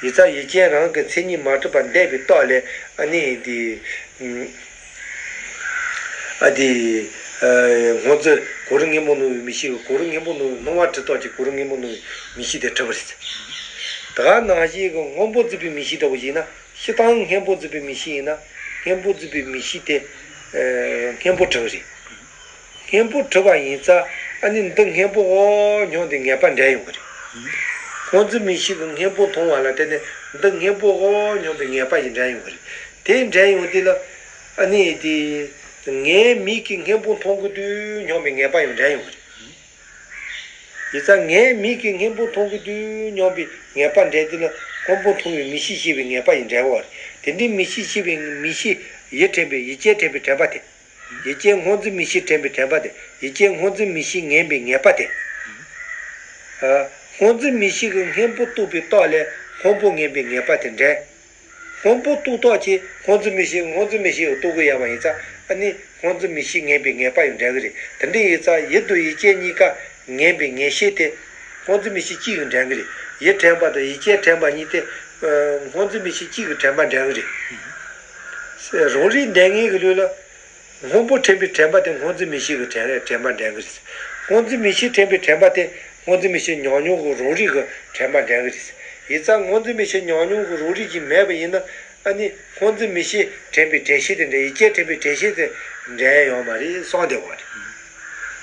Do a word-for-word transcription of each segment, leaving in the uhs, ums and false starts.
ཡིག་ཚང་ཡུལ་ཅན་རང་གི་མཚན་ཉིད་མ་གྲུབ་པར་འདས་པའི་རྟགས་ལས། ཨ་ནི་དེ། ཨ་དེ། སྔོ་འཛིན་གོ་རིམ་སྔོན་པོ་ནོར་བའི་མིག་ཤེས་ཀྱིས་གོ་རིམ་སྔོན་པོ་ནོར་བའི་སྣང་བ་གྲུབ་རྟགས་ཀྱིས་གོ་རིམ་སྔོན་པོ་ནོར་བའི་མིག་ཤེས་དེ་གྲུབ་པ་རེད། ད་ག་ནང་བཞིན་གྱི་སྔོན་པོ་འཛིན་པའི་མིག་ཤེས་འདྲ་བོ་ཞིག་ཡིན་ན། སྤྱིར་བཏང་སྔོན་པོ་འཛིན་པའི་མིག་ཤེས་ཡིན་ན། སྔོན་པོ་འཛིན་པའི་མིག་ཤེས་དེ། སྔོན་པོ་གྲུབ་པ་རེད། སྔོན་པོ་གྲུབ་པ་ཡིན་ཙང་། ཨ་ནི་འདི་སྔོན་པོའོ་སྙམ་སྟེ་ངེས་པ་འདྲེན་ཡོང་གི་རེད། སྔོ་འཛིན་མིག་ཤེས་ཀྱིས་སྔོན་པོ་མཐོང་བ་ལ་བརྟེན་ནས། འདི་སྔོན་པོའོ་སྙམ་པའི་ངེས་པ་ཞིག་འདྲེན་ཡོང་གི་རེད། དེ་འདྲེན་ཡོང་དུས་ལ། ཨ་ནི་དེ། ངའི་མིག་གིས་སྔོན་པོ་མཐོང་གི་འདུག་སྙམ་པའི་ངེས་པ་ཡང་འདྲེན་ཡོང་གི་རེད། ཡིག་ཚང་ངའི་མིག་གིས་སྔོན་པོ་མཐོང་གི་འདུག་སྙམ་པའི་ངེས་པ་འདྲེན་དུས་ལ། སྔོན་པོ་མཐོང་བའི་མིག་ཤེས་སྐྱེ་བའི་ངེས་པ་ཡང་འདྲེན་པ་རེད། དེ་འདྲའི་མིག་ཤེས་སྐྱེ་བའི་མིག་ཤེས་ཡིད་དྲན་པའི་ཡིད་ཅན་དྲན་པའི་དྲན་པ་དེ། ཡིད་ཅན་སྔོ་འཛིན་མིག་ཤེས་དྲན་པའི་དྲན་པ་དེ། ཡིད་ཅན་སྔོ་འཛིན་མིག་ཤེས་ངེས་པའི་ངེས་པ་དེ། ཨ། སྔོ་འཛིན་མིག་ཤེས་ཀྱིས་སྔོན་པོ་རྟོགས་པའི་རྟགས་ལས་སྔོན་པོ་ངེས་པའི་ངེས་པ་དེ་འདྲེན། སྔོན་པོ་རྟོགས་རྟགས་ཀྱིས་སྔོ་འཛིན་མིག་ཤེས། སྔོ་འཛིན་མིག་ཤེས་ཀྱིས་རྟོགས་ཀྱི་ཡོད་པ་ཡིན་ཙང་། ཨ་ནི་སྔོ་འཛིན་མིག་ཤེས་ངེས་པའི་ངེས་པ་ཡང་འདྲེན་གྱི་རེད། དེ་འདྲ་ཡིན་ཙང་ཡིད་དང་ཡིད་ཅན་གཉིས་ཀ་ངེས་པའི་ངེས་ཤེས་དེ་སྔོ་འཛིན་མིག་ཤེས་གཅིག་གིས་འདྲེན་གྱི་རེད། ཡིད་དྲན་པ་དང་ཡིད་ཅན་དྲན་པ་གཉིས་དེ། ཨ། སྔོ་འཛིན་མིག་ཤེས་གཅིག་གི་དྲན་པ་འདྲེན་གྱི་རེད། རང་རིག་འདྲེན་མཁན་གྱི་ལུགས་ལ། སྔོན་པོ་དྲན་པའི་དྲན་པ་དེ་སྔོ་འཛིན་མིག་ཤེས་ཀྱི་དྲན། དྲན་པ་འདྲེན་གྱི་རེད། སྔོ་འཛིན་མིག་ཤེས་དྲན་པའི་དྲན་པ་དེ་སྔོ་འཛིན་མིག་ཤེས་ཉམས་མྱོང་གི་རང་རིག་གི་དྲན་པ་འདྲེན་གྱི་རེད། ཡིག་ཚང་སྔོ་འཛིན་མིག་ཤེས་ཉམས་མྱོང་གི་རང་རིག་ཅིག་མེད་པ་ཡིན་ན། ཨ་ནི་སྔོ་འཛིན་མིག་ཤེས་དྲན་པའི་དྲན་ཤེས་དེ་འདྲ། ཡིད་ཅན་དྲན་པའི་དྲན་ཤེས་དེ་འདྲ་ཡོད་མ་རེད་གསུངས་བསྡད་པ་རེད།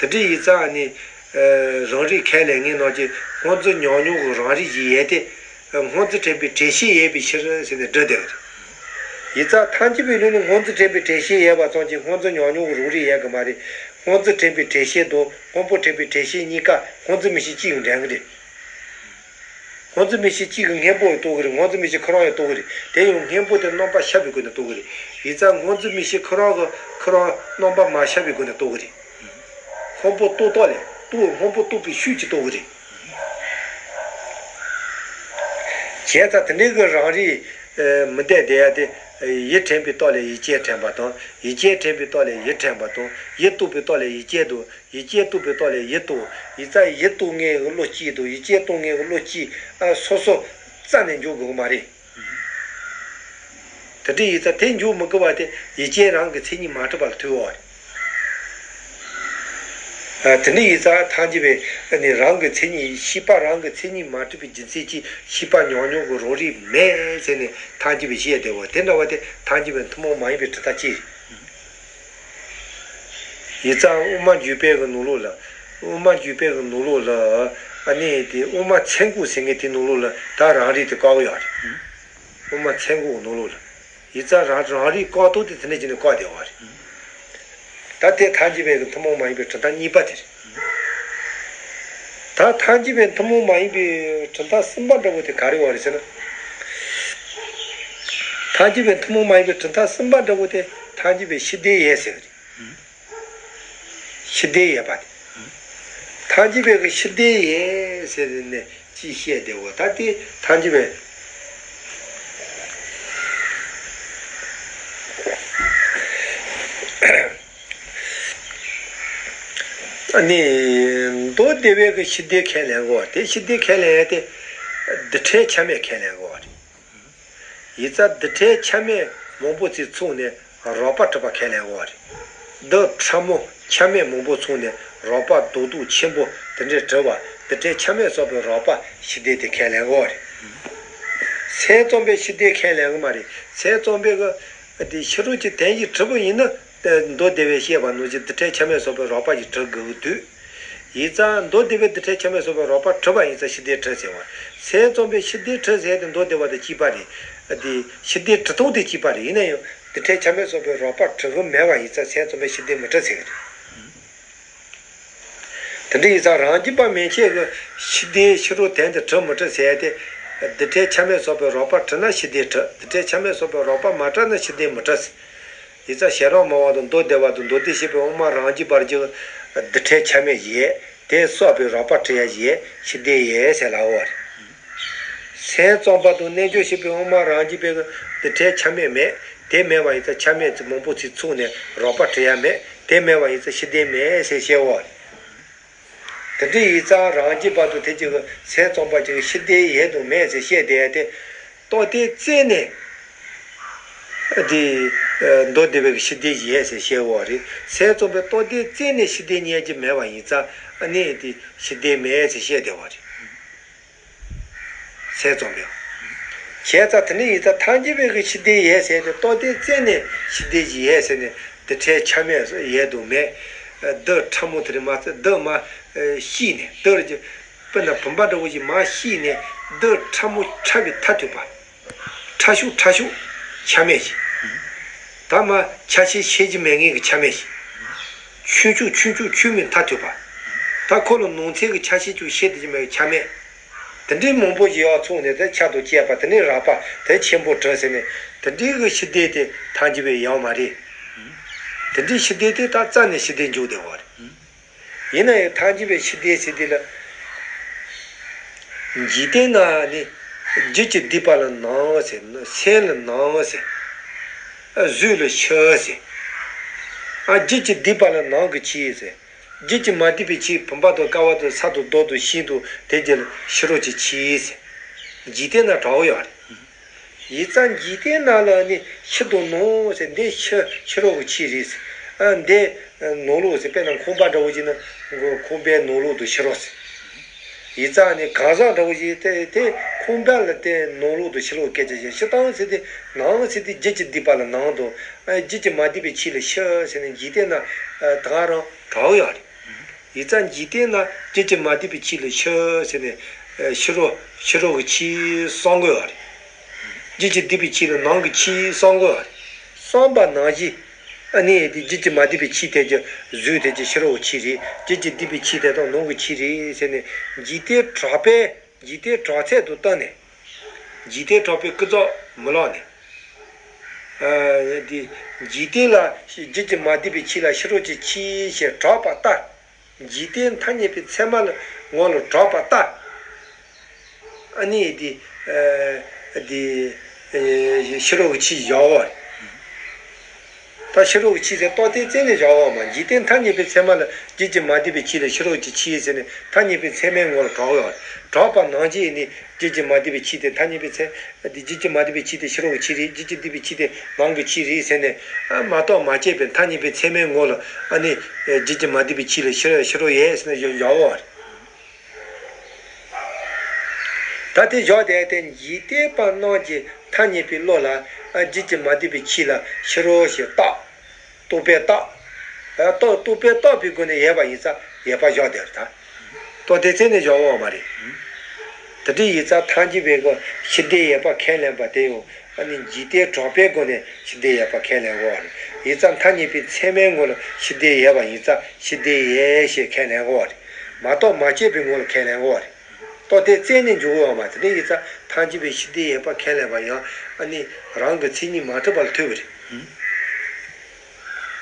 དེ་འདྲ་ཡིན་ཙང་། ཨ་ནི་རང་རིག་ཁས་ལེན་མཁན་རྣམས་ཀྱིས་སྔོ་འཛིན་ཉམས་མྱོང་གི་རང་རིག་ཅིག་ཡོད་དེ། སྔོ་འཛིན་དྲན་པའི་དྲན་ཤེས་ཡོད་པའི་ཕྱིར་ཟེར་ནས་འགྲེལ་བསྡད་པ་རེད། ཡིག་ཚང་ཐལ་འགྱུར་བའི་ལུགས་ནི། སྔོ་འཛིན་དྲན་པའི་དྲན་ཤེས་ཡོད་པ་ཙམ་གྱིས་སྔོ་འཛིན་ཉམས་མྱོང་གི་རང་རིག་ཡོད་ཀྱི་མ་རེད། སྔོ་འཛིན་དྲན་པའི་དྲན་ཤེས་དང་སྔོན་པོ་དྲན་པའི་དྲན་ཤེས་གཉིས་ཀ་སྔོ་འཛིན་མིག་ཤེས་གཅིག་གིས་འདྲེན་གྱི་རེད། སྔོ་འཛིན་མིག་ཤེས་གཅིག་གིས་སྔོན་པོ་ཡང་རྟོགས་ཀྱི་རེད། སྔོ་འཛིན་མིག་ཤེས་ཁོ་རང་ཡང་རྟོགས་ཀྱི་རེད། དེ་ཡང་སྔོན་པོ་དེ་རྣམ་པར་ཤར་བའི་སྒོ་ནས་རྟོགས་ཀྱི་རེད། ཡིག་ཚང་སྔོ་འཛིན་མིག་ཤེས་ཁོ་རང་གིས་ཁོ་རང་རྣམ་པར་མ་ཤར་བའི་སྒོ་ནས་རྟོགས་ཀྱི་རེད། སྔོན་པོ་རྟོགས་རྟགས་ལས། རྟོགས། སྔོན་པོ་རྟོགས་པའི་ཤུགས་ཀྱིས་རྟོགས་ཀྱི་རེད། བྱས་ཙང་དེ་འདྲའི་གི་རང་རིག་མི་འདྲ་བསྡད་ཡ་དེ། ཡིད་དྲན་པའི་རྟགས་ལས་ཡིད་ཅན་དྲན་པ་དང་། ཡིད་ཅན་དྲན་པའི་རྟགས་ལས་ཡིད་དྲན་པ་དང་། ཡིད་རྟོགས་པའི་རྟགས་ལས་ཡིད་ཅན་དང་། ཡིད་ཅན་རྟོགས་པའི་རྟགས་ལས་ཡིད་རྟོགས། ཡིག་ཚང་ཡིད་རྟོགས་མཁན་གྱི་བློ་གཅིག་དང་ཡིད་ཅན་རྟོགས་མཁན་གྱི་བློ་གཅིག། ཨ། སོ་སོ་རྩ་ནས་འཇོག་དགོས་ཀྱི་མ་རེད། དེ་འདྲ་ཡིན་ཙང་དེ་འཇོག་མི་དགོས་པ་དེ་ཡིད་ཅན་རང་གི་མཚན་ཉིད་མ་གྲུབ་པ་ལ་ཐུག་ཡོད་རེད། ཨ། དེ་འདྲ་ཡིན་ཙང་ཐལ་འགྱུར་བས་ནི་རང་གི་མཚན་ཉིད། ཤེས་པ་རང་གི་མཚན་ཉིད་མ་གྲུབ་པའི་རྒྱུ་མཚན་གྱིས་ཤེས་པ་ཉམས་མྱོང་གི་རང་རིག་མེད་ཟེར་ནས་ཐལ་འགྱུར་བས་བཤད་བསྡད་པ་དེ་འདྲ་བ་དེ་ཐལ་འགྱུར་བའི་ཐུན་མོང་མ་ཡིན་པའི་གྲུབ་མཐའ་གཅིག་རེད། ཡིག་ཚང་དབུ་མ་འཇུག་པའི་གི་ནང་ལོགས་ལ། དབུ་མ་འཇུག་པའི་གི་ནང་ལོགས་ལ། ཨ་ནི་དེ་དབུ་མ་མཚན་བཀོད་ཟེར་མཁན་དེ་ནང་ལོགས་ལ་ད་རང་རིག་དེ་བཀག་ཡོད་རེད། དབུ་མ་མཚན་བཀོད་ནང་ལོགས་ལ། ཡིག་ཚང་རང་རང་རིག་བཀག་ཐབས་དེ་དེ་འདྲ་བྱས་ནས་བཀག་བསྡད་པ་རེད། ད་དེ་ཐལ་འགྱུར་བའི་གི་ཐུན་མོང་མ་ཡིན་པའི་གྲུབ་མཐའ་གཉིས་པ་དེ་རེད། ད་ཐལ་འགྱུར་བའི་ཐུན་མོང་མ་ཡིན་པའི་གྲུབ་མཐའ་གསུམ་པ་འདྲ་བོ་དེ་ག་རེ་ཡོད་རེད་ཟེར་ན། ཐལ་འགྱུར་བའི་ཐུན་མོང་མ་ཡིན་པའི་གྲུབ་མཐའ་གསུམ་པ་འདྲ་བོ་དེ་ཐལ་འགྱུར་བའི་ཤེས་ལྡན་ཡོད་ཟེར་གི་རེད། ཤེས་ལྡན་ཡོད་པ་དེ། ཐལ་འགྱུར་བའི་གི་ཤེས་ལྡན་ཡོད་ཟེར་ནས་ཅིག་བཤད་བསྡད་པ། ད་དེ་ཐལ་འགྱུར་བའི། ཨ་ནི། མདོ་སྡེ་པའི་གི་ཤེས་ལྡན་ཁས་ལེན་དགོས་པ་དེ། ཤེས་ལྡན་ཁས་ལེན་ཡ་དེ། རྡུལ་ཕྲན་ཆ་མེད་ཁས་ལེན་དགོས་པ་རེད། ཡིག་ཚང་རྡུལ་ཕྲན་ཆ་མེད་མང་པོ་ཅིག་ཚུགས་ནས་རོགས་པ་གྲུབ་པ་ཁས་ལེན་དགོས་པ་རེད། རྡུལ་ཕྲ་མོ་ཆ་མེད་མང་པོ་ཚུགས་ནས་རོགས་པ་རྡོག་རྡོག་ཆེན་པོ་དེ་འདྲས་གྲུབ་པ། རྡུལ་ཕྲན་ཆ་མེད་སོགས་པའི་རོགས་པ་ཤེས་ལྡན་དེ་ཁས་ལེན་དགོས་པ་རེད། སེམས་ཙམ་པས་ཤེས་ལྡན་ཁས་ལེན་གི་མ་རེད། སེམས་ཙམ་པས་གི་དེ་ཕྱི་རོལ་གྱི་དོན་ཞིག་གྲུབ་པ་ཡིན་ན། མདོ་སྡེ་པས་བཤད་པ་ནང་བཞིན་རྡུལ་ཕྲན་ཆ་མེད་སོགས་པའི་རོགས་པ་ཞིག་གྲུབ་དགོས་ཀྱི་འདུག་ཡིག་ཚང་མདོ་སྡེ་པས་རྡུལ་ཕྲན་ཆ་མེད་སོགས་པའི་རོགས་པ་གྲུབ་པ་ཡིན་ཙང་ཤེས་ལྡན་གྲུབ་ཟེར་བ། སེམས་ཙམ་པས་ཤེས་ལྡན་གྲུབ་ཟེར་དེ་མདོ་སྡེ་པ་དང་གཅིག་པ་རེད། དེ་ཤེས་ལྡན་གྲུབ་སྟངས་དེ་གཅིག་པ་རེད། ཡིན་ན་ཡང་རྡུལ་ཕྲན་ཆ་མེད་སོགས་པའི་རོགས་པ་གྲུབ་ཀྱི་མེད་པ་ཡིན་ཙང་སེམས་ཙམ་པས་ཤེས་ལྡན་མི་གྲུབ་ཟེར་གྱི་རེད། དེ་འདྲ་ཡིན་ཙང་རང་རྒྱུད་པ་མན་ཆད་ཀྱི་ཤེས་ལྡན་ཕྱི་རོལ་དོན་དུ་གྲུབ་མི་གྲུབ་ཟེར་ཏེ། རྡུལ་ཕྲན་ཆ་མེད་སོགས་པའི་རོགས་པ་གྲུབ་ན་ཤེས་ལྡན་གྲུབ། རྡུལ་ཕྲན་ཆ་མེད་སོགས་པའི་རོགས་པ་མ་གྲུབ་ན་ཤེས་ལྡན་མི་གྲུབ་ཟེར། ཡིག་ཚང་ཤེས་རབ་སྨྲ་བ་དང་མདོ་སྡེ་པ་དང་མདོ་སྡེ་བཤད་པའི་དབུ་མ་རང་རྒྱུད་པར་གྱུར་རྡུལ་ཕྲན་ཆ་མེད་ཡོད། དེ་གསོག་པའི་རོགས་པ་གྲུབ་ཡ་ཡོད། ཤེས་ལྡན་ཡོད་ཟེར་ལབ་པ་རེད། སེམས་ཙམ་པ་དང་རྣལ་འབྱོར་བཤད་པའི་དབུ་མ་རང་རྒྱུད་པའི་རྡུལ་ཕྲན་ཆ་མེད་མེད། དེ་མེད་པ་ཡིན་ཙང་ཆ་མེད་ཚིག་མང་པོ་ཅིག་ཚུགས་ནས་རོགས་པ་གྲུབ་ཡ་མེད། དེ་མེད་པ་ཡིན་ཙང་ཤེས་ལྡན་མེད་ཟེར་བཤད་པ་རེད། དེ་འདྲ་ཡིན་ཙང་རང་རྒྱུད་པ་དང་དེ་གཅིག་གི་སེམས་ཙམ་པ་གཅིག་གི་ཤེས་ལྡན་ཡོད་དང་མེད་ཟེར་བཤད་བསྡད་ཡ་དེ། རྟོགས་ལྡན་རྩད་ནས་དེ་མདོ་སྡེ་པའི་གི་ཕྱི་བདེ་ཡོད་ཟེར་བཤད་ཡོད་རེད། ཟས་རྩོམ་པའི་རྟོགས་ལྡན་རྩད་ནས་ཕྱི་བདེ་རྙེད་ཀྱི་མེད་པ་ཡིན་ཙང་ཨ་ནི་དེ་ཕྱི་བདེ་མེད་ཟེར་བཤད་བསྡད་པ་རེད། ཟས་རྩོམ་པའི། བྱས་ཙང་དེ་འདྲ་ཡིན་ཙང་ཐལ་འགྱུར་བའི་གི་ཕྱི་བདེ་ཡོད་ཟེར་ཏེ་རྟོགས་ལྡན་རྩད་ནས་ཕྱི་བདེ་ཅིག་ཡོད་ཟེར་ནས་དེ་འཕྲལ་ཆ་མེད་ཡོད་དུ་མེད། རྡུལ་ཕྲ་མོ་དེ་རིང་མ་ཚད་རྡུལ་མ་ཤེས་ནས་རྡུལ་གྱི་དཔེར་ན་བུམ་པ་འདྲ་བོ་ཞིག་མ་ཤེས་ནས་རྡུལ་ཕྲ་མོ་ཕྲ་བའི་མཐར་ཐུག་པ། ཕྲ་ཤོས་ཕྲ་ཤོས་ཆ་མེད་ཞིག་ད་མ་ཆ་ཤས་ཤེས་ཀྱི་མེད་ངེས་ཀྱི་ཆ་མེད་ཞིག་ཆུང་ཆུང་ཆུང་ཆུང་ཆུང་མིན་མཐར་ཐུག་པ། ད་ཁོ་ལ་ནང་ཚན་གྱི་ཆ་ཤས་ཅུང་ཤེས་ཏེ་ཀྱི་མེད་ཀྱི་ཆ་མེད། དེ་འདྲའི་མང་པོ་ཞིག་ཡར་ཚོགས་ནས་དེ་ཆ་དང་བཅས་པ་དེ་ནས་རགས་པ་དེ་ཆེན་པོ་གྲུབ་ཟེར་ནས་དེ་འདྲའི་གི་ཕྱི་བདེ་དེ་ཐལ་འགྱུར་བའི་ཡང་མ་རེད། དེ་འདྲའི་ཕྱི་བདེ་དེ་ད་རྩ་ནས་ཕྱི་བདེ་འཇོག་བདེ་བ་རེད། ཡིན་ན་ཡང་ཐལ་འགྱུར་བའི་ཕྱི་བདེ་ཟེར་དེ་ལ། འཇིག་རྟེན་ན་ནི་རྒྱུད་ཀྱི་སྡུད་པ་ལ་ནང་ཟེར་ན་སེམས་ལ་ནང་ཟེར། ཨ་གཟུགས་ལ་ཕྱི་ཟེར། ཨ་རྒྱུད་ཀྱི་སྡུད་པ་ལ་ནང་གི་ཕྱི་ཟེར། རྒྱུད་ཀྱི་མ་སྡུད་པའི་ཕྱི་བུམ་པ་དང་ཀ་བ་དང་ས་དང་རྡོ་དང་ཤིང་དང་དེ་རྒྱུད་ལ་ཕྱི་རོལ་གྱི་ཕྱི་ཟེར། འཇིག་རྟེན་ན་གྲགས་ཡོད་རེད། ཡིན་ཙང་འཇིག་རྟེན་ནང་ལ་ནི་ཕྱི་དང་ནང་ཟེར་འདི་ཕྱི་ཕྱི་རོལ་གྱི་ཕྱི་རེད་ཟེར། ཨ་འདི་ནང་ལོགས་ཟེར་དཔེར་ན་ཁང་པ་འདྲ་བོ་ཞིག་ན་ཁང་པའི་ནང་ལོགས་དང་ཕྱི་རོལ་ཟེར། ཡིན་ཙང་ནི་གང་ཟག་འདྲ་བོ་ཞིག་དེ་དེ་ཁང་པ་ལ་དེ་ནང་ལོགས་དང་ཕྱི་ལོགས་སྐད་ཆ་བཤད་ཕྱི་དང་ཟེར་དེ་ནང་ཟེར་དེ་རྒྱུད་ཀྱི་སྡུད་པ་ལ་ནང་དང་ཨ་རྒྱུད་ཀྱི་མ་སྡུད་པའི་ཕྱི་ལ་ཕྱི་ཟེར་ནས་འཇིག་རྟེན་ན་ཨ་ད་ག་རང་གྲགས་ཡོད་རེད། ཡིན་ཙང་འཇིག་རྟེན་ན་རྒྱུད་ཀྱི་མ་སྡུད་པའི་ཕྱི་ལ་ཕྱི་ཟེར་ནས་ཕྱི་རོལ་ཕྱི་རོལ་གྱི་ཕྱི་གསུང་གི་ཡོད་རེད། རྒྱུད་ཀྱི་སྡུད་པའི་ཕྱི་ལ་ནང་གི་ཕྱི་གསུང་གི་ཡོད་རེད། གསུངས་པ་ནང་བཞིན་ཨ་ནི་དེ་རྒྱུད་ཀྱི་མ་སྡུད་པའི་ཕྱི་དེ་ཀྱི་གཟུགས་དེ་ཀྱི་ཕྱི་རོལ་གྱི་ཕྱི་རེད། རྒྱུད་ཀྱི་སྡུད་པའི་ཕྱི་དེ་དག་ནང་གི་ཕྱི་རེད་ཟེར་ནས་འཇིག་རྟེན་གྲགས་པས་འཇིག་རྟེན་གྲགས་ཚད་དུ་བཏང་ནས་འཇིག་རྟེན་གྲགས་པའི་ཀུན་རྫོབ་མི་ལོག་ནས། ཨ་དེ་འཇིག་རྟེན་ལ་རྒྱུད་ཀྱི་མ་སྡུད་པའི་ཕྱི་ལ་ཕྱི་རོལ་གྱི་ཕྱི་ཞེས་གྲགས་པ་ལྟར། འཇིག་རྟེན་ཐ་སྙད་པའི་ཚད་མ་ལ་ངོ་ལ་གྲགས་པ་ལྟར། ཨ་ནི་དེ་དེ་ཕྱི་རོལ་གྱི་ཕྱི་བཞག་པ། ད་ཕྱི་རོལ་གྱི་ཕྱི་ཟེར་རྟོགས་ལྡན་རྩད་ནས་བཞག་པ་མ་འཇིག་རྟེན་ཐ་སྙད་པའི་ཚད་མ་ལ་རྒྱུད་ཀྱི་མ་སྡུད་པའི་ཕྱི་ལ་ཕྱི་རོལ་གྱི་ཕྱི་ཟེར་ནས་ཐ་སྙད་པའི་ཚད་མའི་ངོ་ལ་གྲགས་ཡོད། གྲགས་པ་ནང་བཞིན་ནི་རྒྱུད་ཀྱི་མ་སྡུད་པའི་ཕྱི་དེ་ཐ་སྙད་པའི་ཚད་རྒྱུད་ཀྱི་མ་སྡུད་པའི་ཕྱི་དེ་ཕྱི་རོལ་གྱི་ཕྱི་རེད། རྒྱུད་ཀྱི་སྡུད་པའི་ཕྱི་དེ་ནང་གི་ཕྱི་རེད་ཟེར་ནས་མ་རྟོགས་མ་དཔྱད་པའི་ཐ་སྙད་པའི་ཚད་མའི་ངོ་ལ་ཨ་ནི་རྒྱུད་ཀྱི་མ་སྡུད་པའི་ཕྱི་ལ་ཕྱི་རོལ་ཕྱི་རོལ་ཡོད་ཟེར་ནས་བཞག་ཡོད། ད་དེ་བཞག་དེ་དེ་འཇིག་རྟེན་པ་རྣམས་ཀྱི་ཐ་སྙད་པའི་བློ་ལ་ཨ་རྒྱུད་ཀྱི་མ་སྡུད་པའི་ཕྱི་ལ་ཕྱི་རོལ་ཞེས་བཏགས། རྟོག་པས་བཏགས། ཨ་རྟོག་རྟོག་པས་བཏགས་པའི་སྒོ་ནས་ཡོད་པ་ཡིན་ཙང་ཡོད་པ་བཞག་དེ་རེད་ད། རྟོགས་ལྡན་རྩད་ནས་བཞག་ཡོད་མ་རེད། དེ་འདྲ་ཡིན་ཙང་ཐལ་འགྱུར་བའི་སྒོ་ཕྱི་བདེ་ཡོད་པ་ཁས་ལེན་པ་དེ་ཡང་ཨ་ནི་འཇིག་རྟེན་གྲགས་པའི་སྒོ་ནས་ཕྱི་བདེ་ཡོད་པ་ཁས་ལེན་དགོས་པ་རེད། ཡིན་ཙང་ཐ་སྙད་པའི་ཚད་མའི་ངོ་ལ་ཕྱི་བདེ་ཡོད་པ་ཡིན་ཙང་ཕྱི་བདེ་ཡོད་ཞེས་ཁས་ལེན་དགོས་པ་རེད། མ་རྟོགས་མ་དཔྱད་པའི་ངོ་ལ་ཁས་ལེན་དགོས་པ་རེད། རྟོགས་ལྡན་རྩད་ནས་འཇོག་ཡོད་མ་དེ་འདྲ་ཡིན་ཙང་ཐལ་འགྱུར་བའི་ཕྱི་བདེ་ཡོད་པ་ཁས་ལེན་པ་ཡང་ཨ་ནི་རང་གི་མཚན་ཉིད་མ་གྲུབ་པ་ལ་ཐལ་བ་རེད།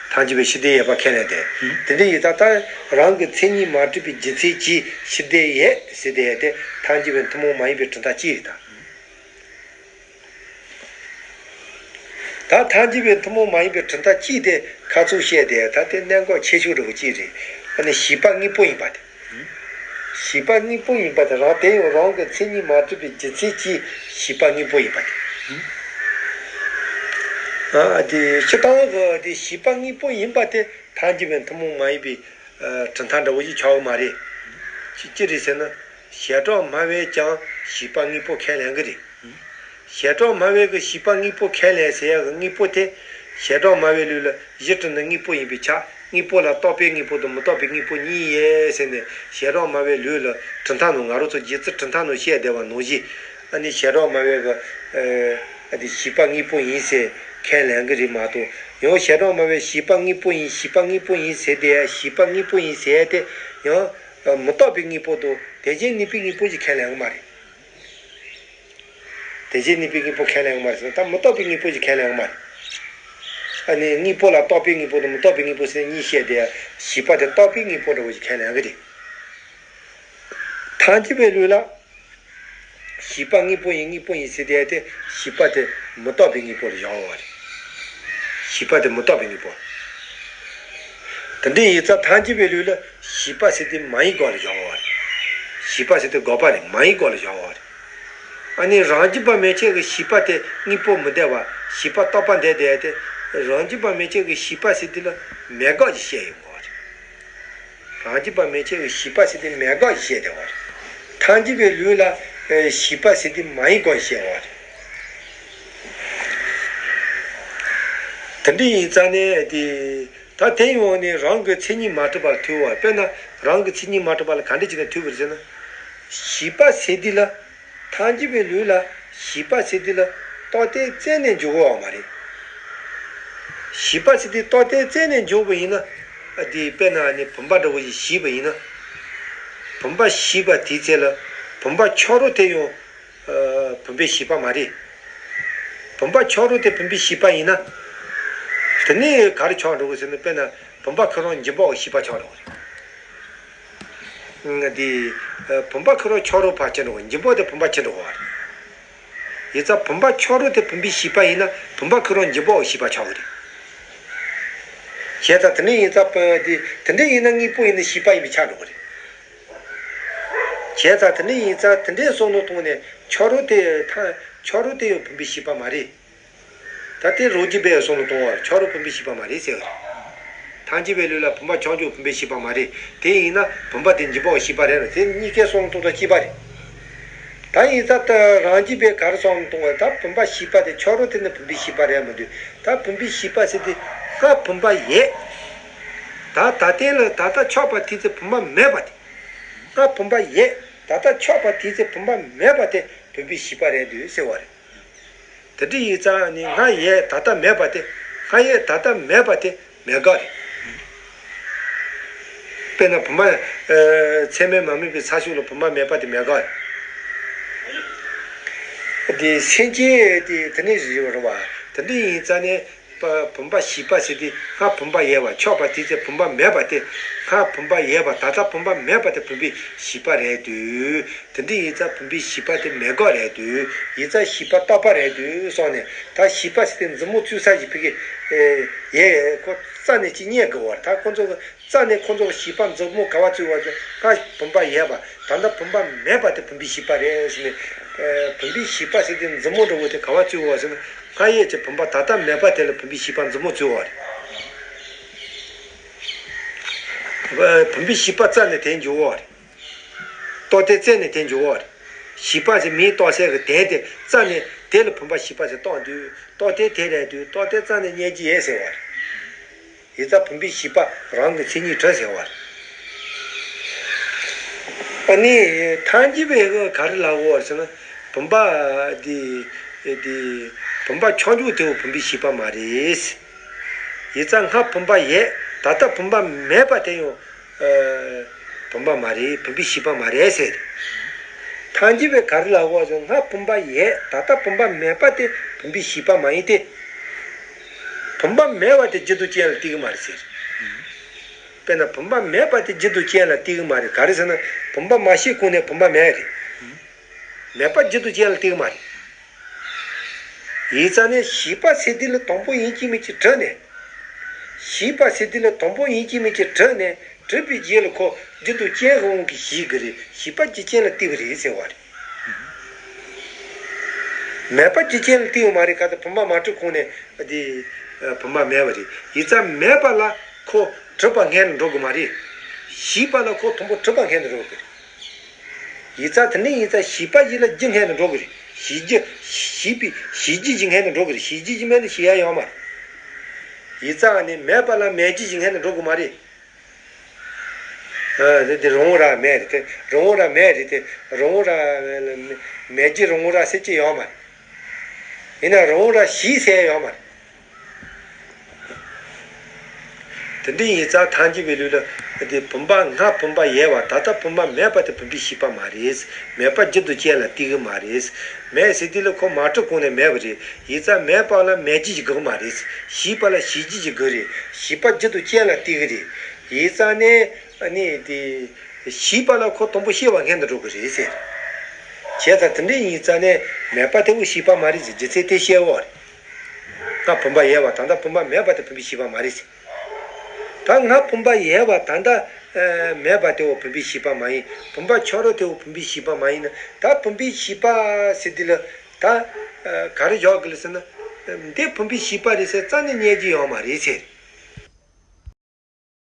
ཐལ་འགྱུར་བའི་ཕྱི་བདེ་ཡོད་པ་ཁས་ལེན་ཏེ། དེ་འདྲ་ཡིན་ཙང་ད་རང་གི་མཚན་ཉིད་མ་གྲུབ་པའི་རྒྱུ་མཚན་གྱིས་ཕྱི་བདེ་ཡོད་ཟེར་དེ་ཡོད་དེ་ཐལ་འགྱུར་བའི་ཐུན་མོང་མ་ཡིན་པའི་གྲུབ་མཐའ་གཅིག་རེད་ད། ད་ཐལ་འགྱུར་བའི་ཐུན་མོང་མ་ཡིན་པའི་གྲུབ་མཐའ་གཅིག་དེ་ཁ་ཚུགས་བཤད་དེ་ད་དེ་གནད་འགག་ཆེ་ཤོས་འདྲ་བོ་གཅིག་རེད། ཨ་ནི་བྱིས་པ་དངོས་པོ་ཡིན་པ་དེ། བྱིས་པ་དངོས་པོ་ཡིན་པ་དེ་རང་དེ་ཡང་རང་གི་མཚན་ཉིད་མ་གྲུབ་པའི་རྒྱུ་མཚན་གྱིས་བྱིས་པ་དངོས་པོ་ཡིན་པ་དེ། ཨ་དེ་སྤྱིར་བཏང་གི་དེ་བྱིས་པ་དངོས་པོ་ཡིན་པ་དེ་ཐལ་འགྱུར་བའི་ཐུན་མོང་མ་ཡིན་པའི་གྲུབ་མཐའ་འདྲ་བོ་ཞིག་ཆགས་ཡོད་མ་རེད། ཅི་ཅི་རེད་ཟེར་ན། བྱེ་བྲག་སྨྲ་བས་ཀྱང་བྱིས་པ་དངོས་པོ་ཁས་ལེན་གྱི་རེད། བྱེ་བྲག་སྨྲ་བས་ཀྱི་བྱིས་པ་དངོས་པོ་ཁས་ལེན་ཟེར་ཡག་གི་དངོས་པོ་དེ། བྱེ་བྲག་སྨྲ་བའི་ལུགས་ལ་གཞི་གྲུབ་ནི་དངོས་པོ་ཡིན་པས་ཁྱབ། དངོས་པོ་ལ་རྟོག་པའི་དངོས་པོ་དང་མི་རྟོག་པའི་དངོས་པོ་གཉིས་ཡོད་ཟེར་ནས་བྱེ་བྲག་སྨྲ་བའི་ལུགས་ལ་གྲུབ་མཐའ་ནང་ང་རང་ཚོ་རྗེ་བཙུན་གྲུབ་མཐའ་ནང་བཤད་བསྡད་པ་ནང་བཞིན། ཨ་ནི་བྱེ་བྲག་སྨྲ་བས་ཀྱི་ཨ་དེ་བྱིས་པ་དངོས་པོ་ཡིན་ཟེར་ཁས་ལེན་གྱི་རེད་མ་གཏོགས། ཡང་བྱེ་བྲག་སྨྲ་བས་བྱིས་པ་དངོས་པོ་ཡིན་བྱིས་པ་དངོས་པོ་ཡིན་ཟེར་དེ་བྱིས་པ་དངོས་པོ་ཡིན་ཟེར་དེ་ཡང་མི་རྟོག་པའི་དངོས་པོ་དང་དེ་བཞིན་གནས་པའི་དངོས་པོ་ཞིག་ཁས་ལེན་གྱི་མ་རེད། དེ་བཞིན་གནས་པའི་དངོས་པོ་ཁས་ལེན་གྱི་མ་རེད་ཟེར་ན་ད་མི་རྟོག་པའི་དངོས་པོ་ཞིག་ཁས་ལེན་གྱི་མ་རེད། ཨ་ནི་དངོས་པོ་ལ་རྟོག་པའི་དངོས་པོ་དང་མི་རྟོག་པའི་དངོས་པོ་ཟེར་ནས་གཉིས་བཤད་དེ་བྱིས་པ་དེ་རྟོག་པའི་དངོས་པོ་འདྲ་བོ་ཞིག་ཁས་ལེན་གྱི་རེད། ཐལ་འགྱུར་བའི་ལུགས་ལ། བྱིས་པ་དངོས་པོ་ཡིན་དངོས་པོ་ཡིན་ཟེར་དེ་དེ་བྱིས་པ་དེ་མི་རྟོག་པའི་དངོས་པོ་ལ་བཞག་ཡོད་རེད། བྱིས་པ་དེ་མི་རྟོག་པའི་དངོས་པོ། དེ་འདྲ་ཡིན་ཙང་ཐལ་འགྱུར་བའི་ལུགས་ལ་བྱིས་པ་ཟེར་དེ་མ་ཡིན་སྒོ་ལ་བཞག་ཡོད་རེད། བྱིས་པ་ཟེར་དེ་འགོག་པ་རེད་མ་ཡིན་སྒོ་ལ་བཞག་ཡོད་རེད། ཨ་ནི་རང་རྒྱུད་པ་མན་ཆད་ཀྱི་ཤེས་པ་དེ་དངོས་པོ་མི་འདོད་པ། ཤེས་པ་རྟག་པ་འདོད་བསྡད་དེ། རང་རྒྱུད་པ་མན་ཆད་ཀྱི་ཤེས་པ་ཟེར་དུས་ལ་མེད་དགག་ཅིག་བཤད་ཡོང་གི་རེད། རང་རྒྱུད་པ་མན་ཆད་ཀྱི་ཤེས་པ་ཟེར་དུས་མེད་དགག་ཅིག་བཤད་བསྡད་པ་རེད། ཐལ་འགྱུར་བའི་ལུགས་ལ་ཨེ་ཤེས་པ་ཟེར་དུས་མ་ཡིན་དགག་ཅིག་བཤད་པ་རེད། དེ་འདྲ་ཡིན་ཙང་ནས་དེ། ད་དེ་ཡང་ནི་རང་གི་མཚན་ཉིད་མ་གྲུབ་པར་ཐལ་བ། དཔེར་ན་རང་གི་མཚན་ཉིད་མ་གྲུབ་པ་ལ་ག་འདྲ་བྱས་ནས་ཐལ་བ་རེད་ཟེར་ན། ཤེས་པ་ཟེར་དུས་ལ། ཐལ་འགྱུར་བའི་ལུགས་ལ་ཤེས་པ་ཟེར་དུས་ལ་རྟག་སྟེ་བཙལ་ནས་འཇོག་དགོས་པ་མ་རེད། ཤེས་པ་ཟེར་དུས་རྟག་སྟེ་བཙལ་ནས་འཇོག་པ་ཡིན་ན། ཨ་དེ་དཔེར་ན་ནི་བུམ་པ་འདྲ་བོ་ཞིག་ཤེས་པ་ཡིན་ན། བུམ་པ་ཤེས་པ་དེའི་ཚེ་ལ་བུམ་པ་ཆགས་རོགས་དེ་ཡང་ཨ་བུམ་པའི་ཤེས་པ་མ་རེད། བུམ་པ་ཆགས་རོགས་དེ་བུམ་པའི་ཤེས་པ་ཡིན་ན། དེ་ནས་ག་རེ་ཆགས་འགྲོ་གི་ཟེར་ན། དཔེར་ན་བུམ་པ་ཁོ་རང་འཇིག་པའི་ཤེས་པ་ཆགས་འགྲོ་གི་རེད། འདི་བུམ་པ་ཁོ་རང་ཆགས་རོགས་ཕར་ཕྱིན་འགྲོ་གི། འཇིག་པ་དེ་བུམ་པ་ཕྱིན་འགྲོ་གི་རེད། ཡིན་ཙང་བུམ་པ་ཆགས་རོགས་དེ་བུམ་པའི་ཤེས་པ་ཡིན་ན། བུམ་པ་ཁོ་རང་འཇིག་པའི་ཤེས་པ་ཆགས་གི་རེད། བྱས་ཙང་དེ་འདྲ་ཡིན་ཙང་དེ་འདྲ་ཡིན་ན་དངོས་པོ་ཡིན་ན་ཤེས་པ་ཡིན་པས་ཆགས་འགྲོ་གི་རེད། བྱས་ཙང་དེ་འདྲ་ཡིན་ཙང་དེ་འདྲའི་བསམ་བློ་བཏང་ནས་ཆགས་རོགས་དེ་ཐལ་ཆགས་རོགས་དེ་ཡང་བུམ་པའི་ཤེས་པ་མ་རེད། ད་དེ་རང་རྒྱུད་པའི་བསམ་བློ་གཏོང་བར་ཆགས་རོགས་བུམ་པའི་ཤེས་པ་མ་རེད་ཟེར་བ་རེད། ཐལ་འགྱུར་བའི་ལུགས་ལ་བུམ་པ་ཆགས་རྒྱུ་བུམ་པའི་ཤེས་པ་མ་རེད། དེ་ཡིན་ན་བུམ་པ་དེ་འཇིག་པའི་ཤེས་པ་རེད་ལ། དེ་གཉིས་ཀའི་བསམ་བློ་གཏོང་སྟངས་གཅིག་པ་རེད། ད་ཡིན་ཙང་ད་རང་རྒྱུད་པས་ག་རེ་བསམ་བློ་གཏོང་བ། ད་བུམ་པ་ཤེས་པ་དེ་ཆགས་རོགས་དེ་ནི་བུམ་པའི་ཤེས་པ་རེད་མི་འདུག་ད་བུམ་པའི་ཤེས་པ་ཟེར་དུས་སྔར་བུམ་པ་ཡོད། ད་ད་ལྟའི་ལ་ད་ལྟ་ཆགས་པ་དེའི་ཚེ་བུམ་པ་མེད་པ་དེ། སྔར་བུམ་པ་ཡོད། ད་ལྟ་ཆགས་པ་དེའི་ཚེ་བུམ་པ་མེད་པ་དེ་བུམ་པའི་ཤེས་པ་རེད་འདུག་ཟེར་བ་རེད། དེ་འདྲ་ཡིན་ཙང་ནི་སྔར་ཡོད་ད་ལྟ་མེད་པ་དེ། སྔར་ཡོད་ད་ལྟ་མེད་པ་དེ་མེད་དགག་རེད། དཔེར་ན་བུམ་པ་ཨ་ཚད་མས་མ་དམིགས་པའི་ས་ཕྱོགས་ལ་བུམ་པ་མེད་པ་དེ་མེད་དགག་རེད། དེ་སེམས་ཅན་དེ་དེ་ནས་རེད་བ། དེ་འདྲ་ཡིན་ཙང་ནས་བུམ་པ་ཤེས་པ་ཟེར་དུས་སྔར་བུམ་པ་ཡོད་པ་ཆགས་པ་དེའི་ཚེ་བུམ་པ་མེད་པ་དེ། སྔར་བུམ་པ་ཡོད་པ་ད་ལྟ་བུམ་པ་མེད་པ་དེ་བུམ་པའི་ཤེས་པ་རེད་འདུག་དེ་འདྲ་ཡིན་ཙང་བུམ་པའི་ཤེས་པ་དེ་མེད་དགག་རེད་འདུག་ཡིན་ཙང་ཤེས་པ་རྟག་པ་རེད་འདུག་སོང་ནས། ད་ཤེས་པ་ཟེར་དེ་མཛུབ་མོ་བཙུགས་ས་ཞིག་ཕ་གི་ཨེ་ཡས་ཁོ་རྩ་ནས་ཅི་རྙེད་དགོས་བར། ད་ཁོ་ཚོ་གི་རྩ་ནས་ཁོ་ཚོ་གི་ཤེས་པ་མཛུབ་མོ་ག་བ་བཙུགས་པ་ཚོ་སྔར་བུམ་པ་ཡོད་པ་ད་ལྟ་བུམ་པ་མེད་པ་དེ་བུམ་པའི་ཤེས་པ་རེད་ཟེར་ནས། ཨེ་བུམ་པའི་ཤེས་པ་ཟེར་དེ་མཛུབ་མོ་འདྲ་བོ་དེ་ག་བ་བཙུགས་པ་ཟེར་ན། སྔར་ཡོད་ཀྱི་བུམ་པ་ད་ལྟ་མེད་པ་དེ་ལ་བུམ་པའི་ཤེས་པ་མཛུབ་མོ་བཙུགས་པ་རེད། བུམ་པའི་ཤེས་པ་རྩ་ནས་དེ་འཇོག་པ་རེད། རྟག་སྟེ་བཙལ་ནས་དེ་འཇོག་པ་རེད། ཤེས་པ་ཟེར་མིང་བཏགས་ས་གི་དོན་དེ་རྩ་ནས་དེ་ལ་བུམ་པ་ཤེས་པ་ཟེར་བཏགས་འདུག་རྟག་སྟེ་དེ་རེད་འདུག་རྟག་སྟེ་རྩ་ནས་རྙེད་རྒྱུ་ཡོད་ཟེར་བ་རེད། ཡིན་ཙང་བུམ་པའི་ཤེས་པ་རང་གི་མཚན་ཉིད་གྲུབ་ཟེར་བ་རེད། ཨ་ནི་ཐལ་འགྱུར་བས་ག་རེ་ལབ་དགོས་ཟེར་ན། བུམ་པ་འདི་འདི་བུམ་པ་ཆགས་རྒྱུ་དེ་བོ་བུམ་པའི་ཤེས་པ་མ་རེད། ཡིན་ཙང་སྔར་བུམ་པ་ཡོད་ད་ལྟ་བུམ་པ་མེད་པ་དེ་ཡང་ཨ་བུམ་པ་མ་རེད། བུམ་པའི་ཤེས་པ་མ་རེད་ཟེར། ཐལ་འགྱུར་བས་ག་རེ་ལབ་དགོས་ཟེར་ན། སྔར་བུམ་པ་ཡོད་ད་ལྟ་བུམ་པ་མེད་པ་དེ་བུམ་པའི་ཤེས་པ་མ་ཡིན་ཏེ། བུམ་པ་མེད་པ་དེ་རྒྱུ་དང་རྐྱེན་ལ་ལྟོས་ཀྱི་མ་རེད་ཟེར། དཔེར་ན་བུམ་པ་མེད་པ་དེ་རྒྱུ་དང་རྐྱེན་ལ་ལྟོས་ཀྱི་མ་རེད། ག་རེ་ཟེར་ན་བུམ་པ་མ་ཤེས་གོང་ནས་བུམ་པ་མེད་རེད། མེད་པ་རྒྱུ་དང་རྐྱེན་ལ་ལྟོས་ཀྱི་མ་རེད། ཡིན་ཙང་ནས་ཤེས་པ་ཟེར་དུས་ལ་དང་པོ་ཡིན་གཅིག་མིན་གཅིག་གྲུབ་ནས། ཤེས་པ་ཟེར་དུས་ལ་དང་པོ་ཡིན་གཅིག་མིན་གཅིག་གྲུབ་ནས། གྲུབ་པའི་རྗེས་ལ་ཁོ་རྒྱུ་དང་རྐྱེན་གྱི་དབང་གིས་ཤེས་ཀྱི་རེད། ཤེས་པ་རྒྱུ་རྐྱེན་ལ་ལྟོས་ཀྱི་རེད་ཟེར་བ་རེད། མེད་པ་རྒྱུ་རྐྱེན་ལ་ལྟོས་ཀྱི་མ་རེད། ག་ད་བུམ་པ་མ་གྲུབ་གོང་ནས་འདི་བུམ་པ་མེད་པ་རེད། ཡིན་ཙང་མེད་པ་ལ་ཁོ་གྲུབ་པ་སྔོན་ལ་འགྲོ་གི་མ་རེད། ཤེས་པ་ལ་ཁོ་དང་པོ་གྲུབ་པ་སྔོན་ལ་འགྲོ་གི་རེད། ཡིན་ཙང་དེ་ནས་ཡིན་ཙང་ཤེས་པ་ཡིན་ལ་རྒྱུ་སྔོན་ལ་འགྲོ་གི་རེད། ཤེས་རྒྱུ་ཤེས་པའི་ཤེས་རྒྱུ་ཞིག་སྔོན་ལ་འགྲོ་གི་རེད། ཤེས་རྒྱུ་ཞིག་མེད་ན་ཤེས་ཡ་ཡོད་མ་རེད། ཡིན་ཙང་ནི་མེད་པ་ལ་མེད་རྒྱུ་ཞིག་སྔོན་ལ་འགྲོ་གི་མ་རེད། ཨ་དེ་དེ་རང་ར་མེད་རེད་དེ། རང་ར་མེད་རེད་དེ། རང་ར་མེད་རྒྱུ་རང་ར་ཟེར་གྱི་ཡོད་མ་རེད། ཡིན་ན་རང་ར་ཞེས་ཟེར་ཡོད་མ་རེད། དེ་འདྲ་ཡིན་ཙང་ཐལ་འགྱུར་བའི་ལུགས་ལ་དེ་བུམ་པ་སྔར་བུམ་པ་ཡོད་པ་ད་ལྟ་བུམ་པ་མེད་པ་དེ་བུམ་པའི་ཤེས་པ་མ་རེད། མེད་པ་རྒྱུ་དང་རྐྱེན་ལ་ལྟོས་ཀྱི་མ་རེད། མེད་ཟེར་དུས་ལ་ཁོ་མ་གྲུབ་གོང་ནས་མེད་པ་རེད། ཡིན་ཙང་མེད་པ་ལ་མེད་རྒྱུ་ཞིག་དགོས་མ་རེད། ཤེས་པ་ལ་ཤེས་རྒྱུ་ཞིག་དགོས་རེད། ཤེས་པ་རྒྱུ་དང་རྐྱེན་ལ་ལྟོས་ཀྱི་རེད། ཡིན་ཙང་ནས་ཨ་ནི་དེ་ཤེས་པ་ལ་ཁོ་དང་པོ་ཤེས་པ་སྔོན་དུ་འགྲོ་གི་རེད་ཟེར། བྱས་ཙང་དེ་འདྲ་ཡིན་ཙང་ནས་མེད་པ་དེ་བོ་ཤེས་པ་མ་རེད་ཟེར། རྒྱུ་མཚན་དེ་བཤད་པ་རེད། སྔར་བུམ་པ་ཡོད་པ་ད་ལྟ་བུམ་པ་མེད་པ་དེ་བུམ་པའི་ཤེས་པ་མ་རེད་ཟེར། ད་སྔར་བུམ་པ་ཡོད་པ་ད་ལྟ་ མེད་པ་དེ་བོ་བུམ་པའི་ཤེས་པ་མ་ཡིན། བུམ་པ་ཁྱོད་རང་དེ་བོ་བུམ་པའི་ཤེས་པ་མ་ཡིན་ན། ད་བུམ་པའི་ཤེས་པ་ཟེར་དུས་ལ་ད་ག་རེ་བཞག་གི་ལ་ཟེར་ན། འདི་བུམ་པའི་ཤེས་པ་རེད་ཟེར་རྩ་ནས་རྙེད་རྒྱུ་ཡོད་མ་རེད་ཟེར།